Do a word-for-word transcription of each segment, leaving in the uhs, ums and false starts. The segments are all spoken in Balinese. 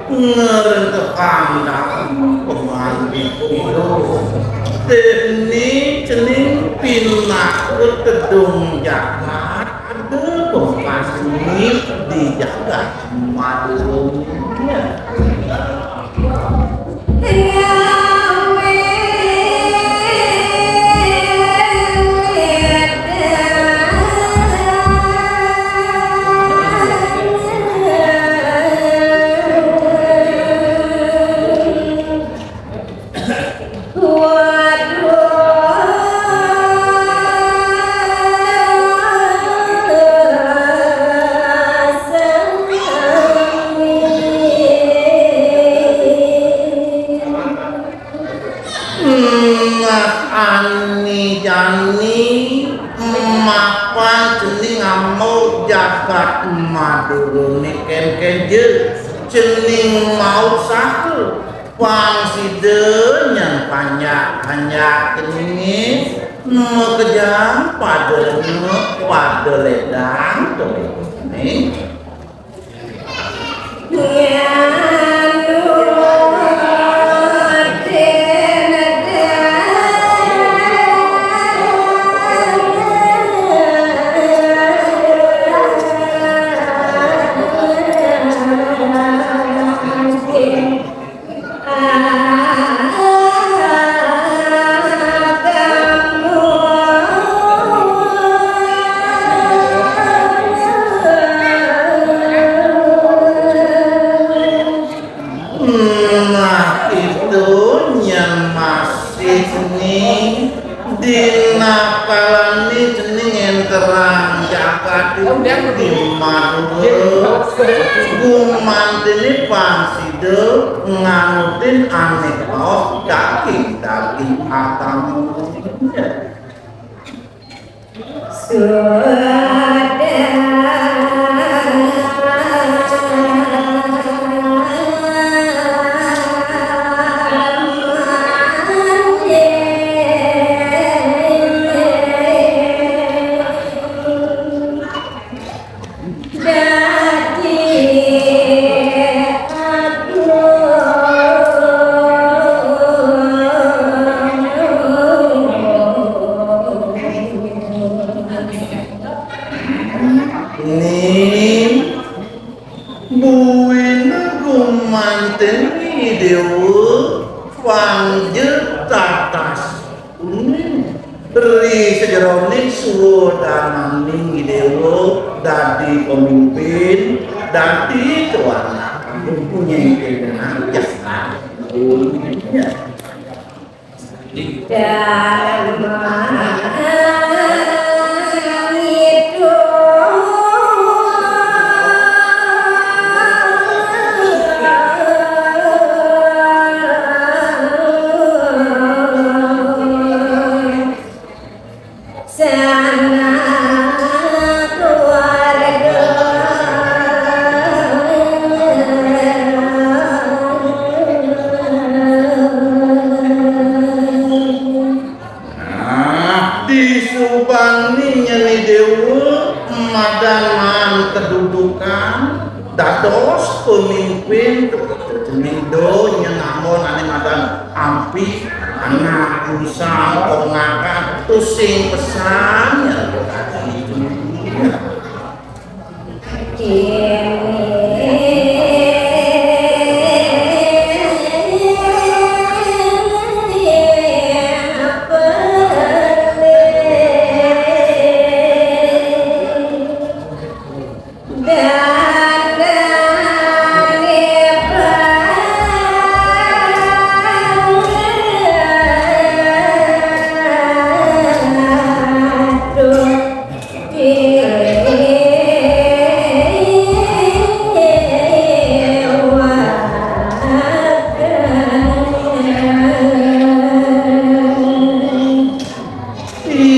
Ngrentehang dalem pemandit idup. Déning cening pinaka tedung jagat, ada pemandit di jagat Madura. Nah, ani jani mapan cening amuk jagat Madura né kénkén ja cening maut saha. Pang sida nyén panjak-panjak keningé, makejang pada rena, pada lédang to. Nah, itu nyén masih nih. Dina kalané cening énterang jagat di Madura, gumantiné pang sida nganutin ané kaos daging-daging agama. Ning, buina gumanten Déwa, pang ja tatas kuning. Ri sajeroning suwedananing Déwa dadi pemimpin, dadi tuan. Punya ide dan aja. Nah, disubané nyeni Déwa madan maan kedudukan dados pemimpin, cening da nyén anggon ané madan ampik, anak bisa, ponakan, tusing pesan nyén.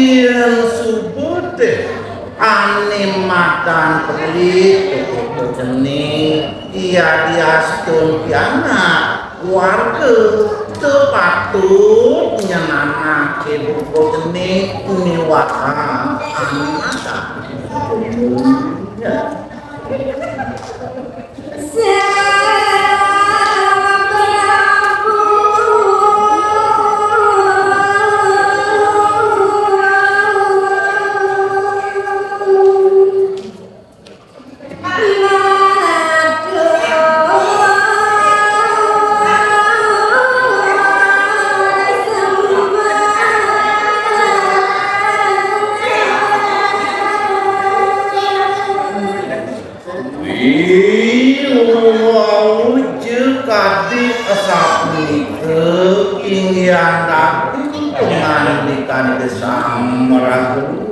Yén suba té ané madan pelit, cening, yadiastun pianak warga, tepatut nyenangaké buka cening niwakang ané madan. Ya. Wau jekadi sapunika inggihan daging pangandikan gesang maragu.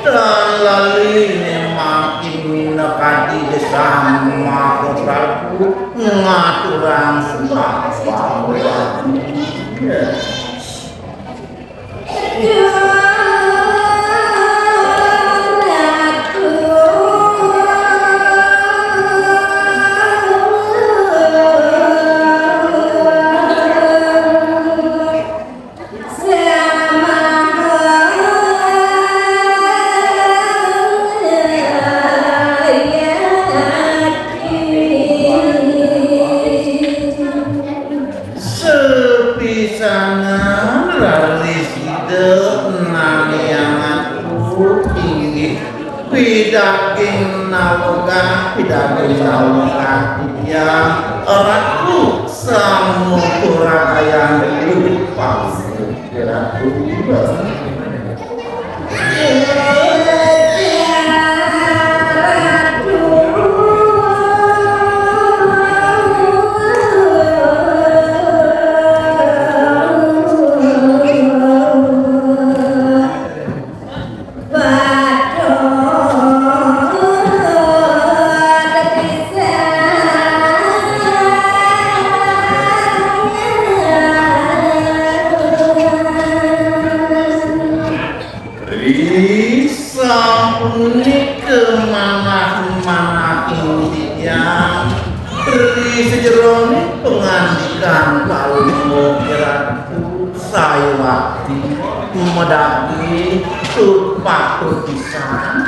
Tan lali memang kimina kadi gesang maka Prabu ngaturang sembah. Sepisanan raris Ida nanging atu inggih pidaging nawegang, pidaging nawegang titiang Ratu Samudra Dayang Ratu. Ri sapunika manah-manah titiang ri sajeroning pangandikan Palungguh Ratu Sayuwakti madaging tur patut pisan.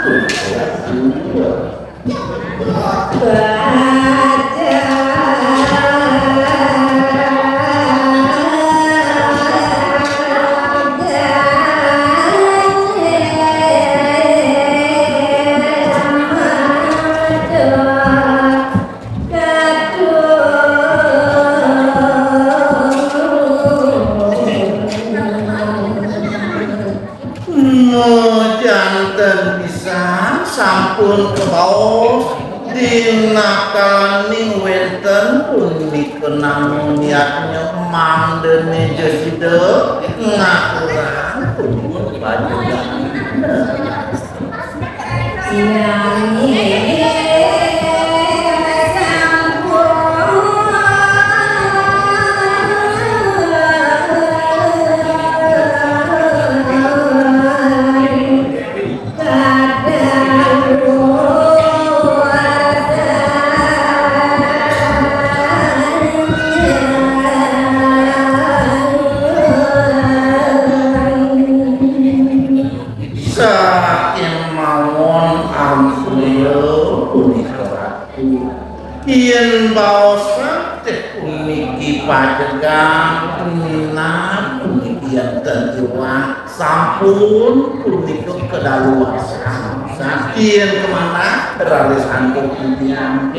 Majanten pisan sampun kabaos dinakalaning wénten punika, namun yadnya mangdané jesida ngaturang punika panjenengan. Sakémawon angsaya punika Ratu. Yén baosang téh puniki pajegan, minab puniki énten iwang, sampun punika kadaluwarsan. Yén kamanah raris antuk titiang.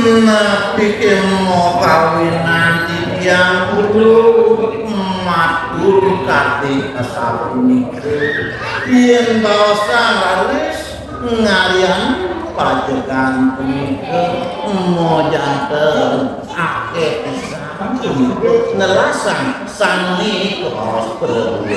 Napi kemo kawinan titiang kudu matur kadi asapunika. Yén baosang raris ngalian pajegan punika, majanten akéh pisan punika nelasang sami kabaos Prabu.